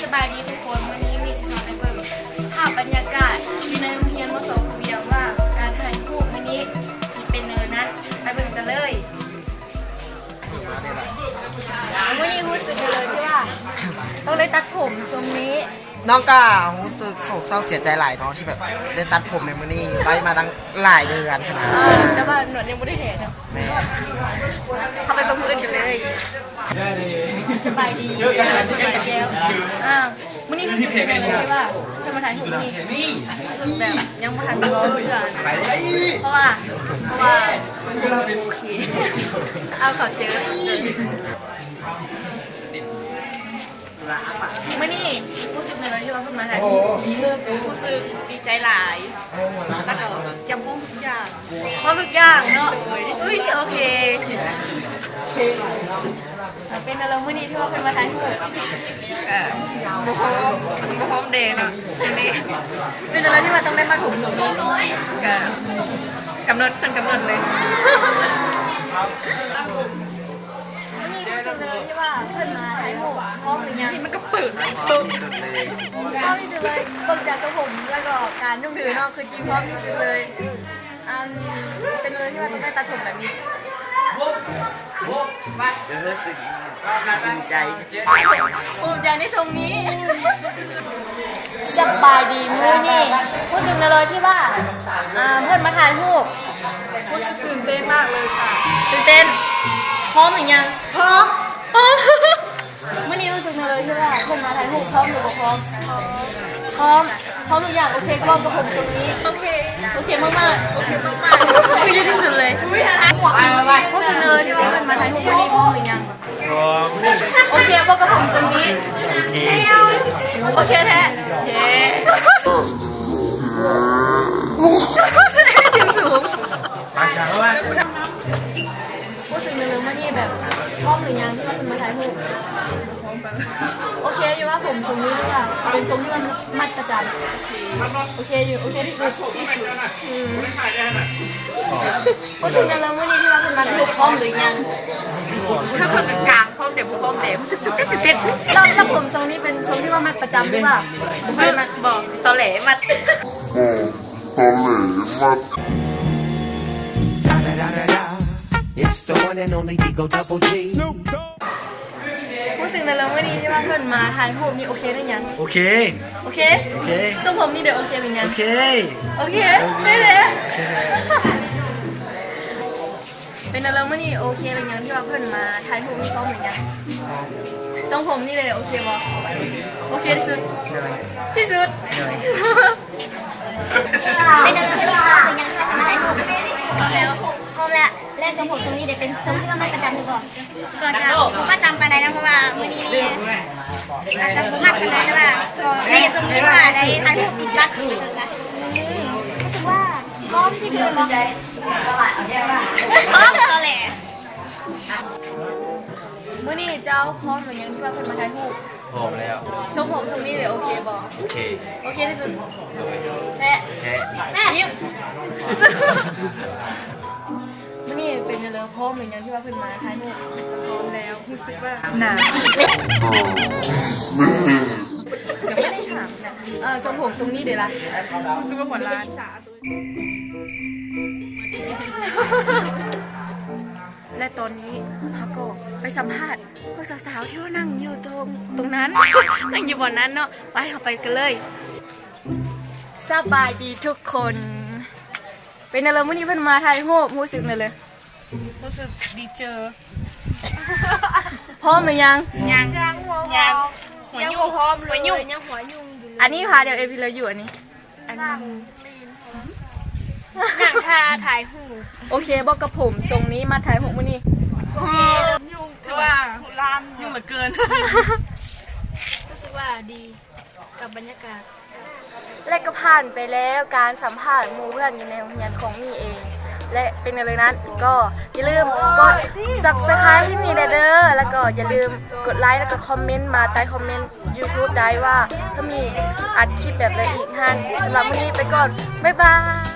ສະບາຍດີທຸກຄົນ, ມື້ນີ້ມີຈະພາໄປເບິ່ງພາບບັນຍາກາດຢູ່ໃນໂຮງຮຽນ ມສ ພູວຽງ ວ່າການຖ່າຍຮູບມື້ນີ້ຊິເປັນແນວໃດນັ້ນ, ໄປເບິ່ງກັນເລີຍ. ມື້ນີ້ຮູ້ສຶກເລີຍທີ່ວ່າຕ້ອງໄດ້ຕັດຜົມຊົງນີ້. ນ້ອງກໍຮູ້ສຶກໂສກເສົ້າເສຍໃຈຫຼາຍເນາະ ທີ່ແບບໄດ້ຕັດຜົມໃນມື້ນີ້ ໄວ້ມາຕັ້ງຫຼາຍເດືອນຫັ້ນນະ. ເອີ ແຕ່ວ່າໜວດຍັງບໍ່ໄດ້ແຫະເນາະ. ແມ່ນ. ເຮົາໄປເບິ່ງຜູ້ອື່ນກັນເລີຍ. ສະບາຍດີ ສະບາຍດີແກ້ວ. ອ່າ ມື້ນີ້ຮູ້ສຶກຍັງໄງທີ່ວ່າເພິ່ນມາຖ່າຍຮູບມື້ນີ້? ຮູ້ສຶກແບບຍັງບໍ່ທັນພ້ອມເທື່ອນະ ເພາະວ່າ ເພາະວ່າສົງສັຍບໍ່ໂອເຄ. ເອົາ ເຂົ້າໃຈ. ມື້ນີ້ຮູ້ສຶກແນວໃດທີ່ວ່າເພິ່ນມາຖ່າຍຮູບ? ຮູ້ສຶກດີໃຈຫຼາຍ ແລ້ວກໍກຽມພ້ອມທຸກຢ່າງ. ພ້ອມທຸກຢ່າງເນາະ. ໂດຍ. ອຸ້ຍ ໂອເຄ. ເປັນແນວໃດມື້ນີ້ທີ່ວ່າເພິ່ນມາຖ່າຍຮູບ? ກໍບໍ່ພ້ອມ ບໍ່ພ້ອມແດ່ເນາະມື້ນີ້. ເປັນແນວໃດທີ່ວ່າຕ້ອງໄດ້ມັດຜົມຊົງນີ້? ກໍກຳນົດ ເພິ່ນກຳນົດເລີຍ. ມື້ນີ້ຮູ້ສຶກເລີຍທີ່ວ່າເພິ່ນມາຖ່າຍຮູບ ພ້ອມຫຼືຍັງ? ນີ້ມັນກໍເປີດ ພ້ອມທີ່ສຸດເລີຍ ພ້ອມທີ່ສຸດເລີຍ. ເບິ່ງຈາກຊົງຜົມ ແລ້ວກໍການນຸ່ງຖືເນາະ ຄືຈິງພ້ອມທີ່ສຸດເລີຍ. ອັນ ເປັນເລື່ອງທີ່ວ່າຕ້ອງໄດ້ຕັດຜົມແບບນີ້ ກໍຮູ້ສຶກພູມໃຈ ພູມໃຈໃນຊົງນີ້. ສະບາຍດີ ມື້ນີ້ຮູ້ສຶກແນວໃດທີ່ວ່າ ອ່າ ເພິ່ນມາຖ່າຍຮູບ? ຮູ້ສຶກຕື່ນເຕັ້ນມາກເລີຍຄ່ະ. ຕື່ນເຕັ້ນ? ພ້ອມຫຼືຍັງ? ພ້ອມ. ພ້ອມ. ມື້ນີ້ຮູ້ສຶກແນວໃດທີ່ວ່າເພິ່ນມາຖ່າຍຮູບ? ພ້ອມຫຼືບໍ່ພ້ອມ? ພ້ອມ. ພ້ອມ ພ້ອມທຸກຢ່າງ. ໂອເຄ ເວົ້າກັບຜົມຊົງນີ້. ໂອເຄ ໂອເຄມາກໆ. ໂອເຄມາກໆ. ໂອເຄທີ່ສຸດເລີຍ. ຮູ້ສຶກແນວໃດທີ່ວ່າເພິ່ນມາຖ່າຍຮູບມື້ນີ້? ພ້ອມຫຼືຍັງ? ພ້ອມ. ໂອເຄ ເວົ້າກັບຜົມຊົງນີ້. ໂອເຄ ໂອເຄແທ້. ເຢ້ ຊິມສູງ. ຮູ້ສຶກແນວໃດມື້ນີ້ ແບບ ພ້ອມຫຼືຍັງທີ່ວ່າເພິ່ນມາຖ່າຍຮູບ? ໂອເຄຢູ່ວ່າຜົມຊົງນີ້ ຫຼືວ່າເປັນຊົງທີ່ວ່າມັດປະຈຳ? ໂອເຄຢູ່ ໂອເຄທີ່ສຸດ ທີ່ສຸດ. ອືມ ຮູ້ສຶກແນວໃດມື້ນີ້ທີ່ວ່າເພິ່ນມາຖ່າຍຮູບ? ພ້ອມຫຼືຍັງ? ຄື ຄືກາງໆ ພ້ອມແຕ່ບໍ່ພ້ອມແຕ່ ຮູ້ສຶກຕື່ນເຕັ້ນ. ແລ້ວ ແລ້ວຜົມຊົງນີ້ເປັນຊົງທີ່ວ່າມັດປະຈຳ ຫຼືວ່າບໍ່ ຕອແຫຼມັດ? ຕອແຫຼມັດ. It's the one and only Digo Double G. ຮູ້ສຶກແນວໃດມື້ນີ້ທີ່ວ່າເພິ່ນມາຖ່າຍຮູບນີ້? ໂອເຄຫຼືຍັງ? ໂອເຄ ໂອເຄ. ໂອເຄ ຊົງຜົມນີ້ເດ ໂອເຄຫຼືຍັງ? ໂອເຄ ໂອເຄ. ໂອເຄ ເປັນແນວໃດມື້ນີ້? ໂອເຄຫຼືຍັງທີ່ວ່າເພິ່ນມາຖ່າຍຮູບນີ້? ພ້ອມຫຼືຍັງ? ຊົງຜົມນີ້ເດ ໂອເຄບໍ່? ໂອເຄທີ່ສຸດ ທີ່ສຸດ. ເປັນແນວໃດມື້ນີ້? ພ້ອມຫຼືຍັງ? ພ້ອມແລ້ວ ພ້ອມແລ້ວ. ແລະຊົງຜົມຊົງນີ້ເດ ເປັນຊົງທີ່ວ່າມັດປະຈຳຫຼືບໍ່? ກໍຈະບໍ່ປະຈຳປານໃດນະ ເພາະວ່າມື້ນີ້ນີ້ອາດຈະບໍ່ມັດປານໃດ ແຕ່ວ່າກໍໄດ້ຊົງທີ່ວ່າໄດ້ຖ່າຍຮູບຕິດບັດ. ອືມ ຮູ້ສຶກວ່າພ້ອມທີ່ສຸດແລ້ວບໍ່? ພ້ອມແລ້ວແຫຼະ. ມື້ນີ້ເຈົ້າພ້ອມຫຼືຍັງທີ່ວ່າເພິ່ນມາຖ່າຍຮູບ? ພ້ອມແລ້ວ. ຊົງຜົມຊົງນີ້ເດ ໂອເຄບໍ່? ໂອເຄ ໂອເຄທີ່ສຸດ. ໂດຍ. ແທ້? ແທ້. ຍິ້ມ. ມື້ນີ້ເປັນຈັ່ງໃດ? ພ້ອມຫຼືຍັງທີ່ວ່າເພິ່ນມາຖ່າຍຮູບ? ພ້ອມແລ້ວ. ຮູ້ສຶກວ່າໜາວ. ຍັງບໍ່ໄດ້ຖາມນະ. ເອີ ຊົງຜົມຊົງນີ້ເດລະ? ຮູ້ສຶກວ່າຫົວລ້ານ. ແລະຕອນນີ້ເຮົາກໍໄປສຳພາດພວກສາວໆທີ່ວ່ານັ່ງຢູ່ຕົງ ຕົງນັ້ນ ນັ່ງຢູ່ບ່ອນນັ້ນເນາະ. ໄປ ເຮົາໄປກັນເລີຍ. ສະບາຍດີທຸກຄົນ. ເປັນແນວໃດມື້ນີ້ເພິ່ນມາຖ່າຍຮູບ? ຮູ້ສຶກແນວໃດ? ຮູ້ສຶກດີເຈີ. ພ້ອມຫຼືຍັງ? ຍັງ ຍັງ ຍັງ. ຫົວຫຍຸ້ງ ຫົວຫຍຸ້ງ ຍັງຫົວຫຍຸ້ງຢູ່. ອັນນີ້ພາດຽວເອພີລະຢູ່ ອັນນີ້ ອັນ ນັ່ງ ນັ່ງຖ້າຖ່າຍຮູບ. ໂອເຄບໍ່ກັບຜົມຊົງນີ້ ມາຖ່າຍຮູບມື້ນີ້? ໂອເຄ. ຫຍຸ້ງ ແຕ່ວ່າຮຸກລານ ຫຍຸ້ງເຫຼືອເກີນ. ຮູ້ສຶກວ່າດີກັບບັນຍາກາດ. ແລະກໍຜ່ານໄປແລ້ວການສຳພາດໝູ່ເພື່ອນຢູ່ໃນໂຮງຮຽນຂອງມີ່ເອງ ແລະເປັນແນວໃດນັ້ນ ກໍຢ່າລືມກົດຊັບສະໄຄຣບໃຫ້ມີ່ແດ່ເດີ ແລ້ວກໍຢ່າລືມກົດໄລ ແລ້ວກໍຄອມເມັນມາໃຕ້ຄອມເມັນຢູທູບໄດ້ວ່າຖ້າມີອັດຄລິບແບບໃດອີກຫັ້ນ. ສຳລັບມື້ນີ້ໄປກ່ອນ ບາຍບາຍ.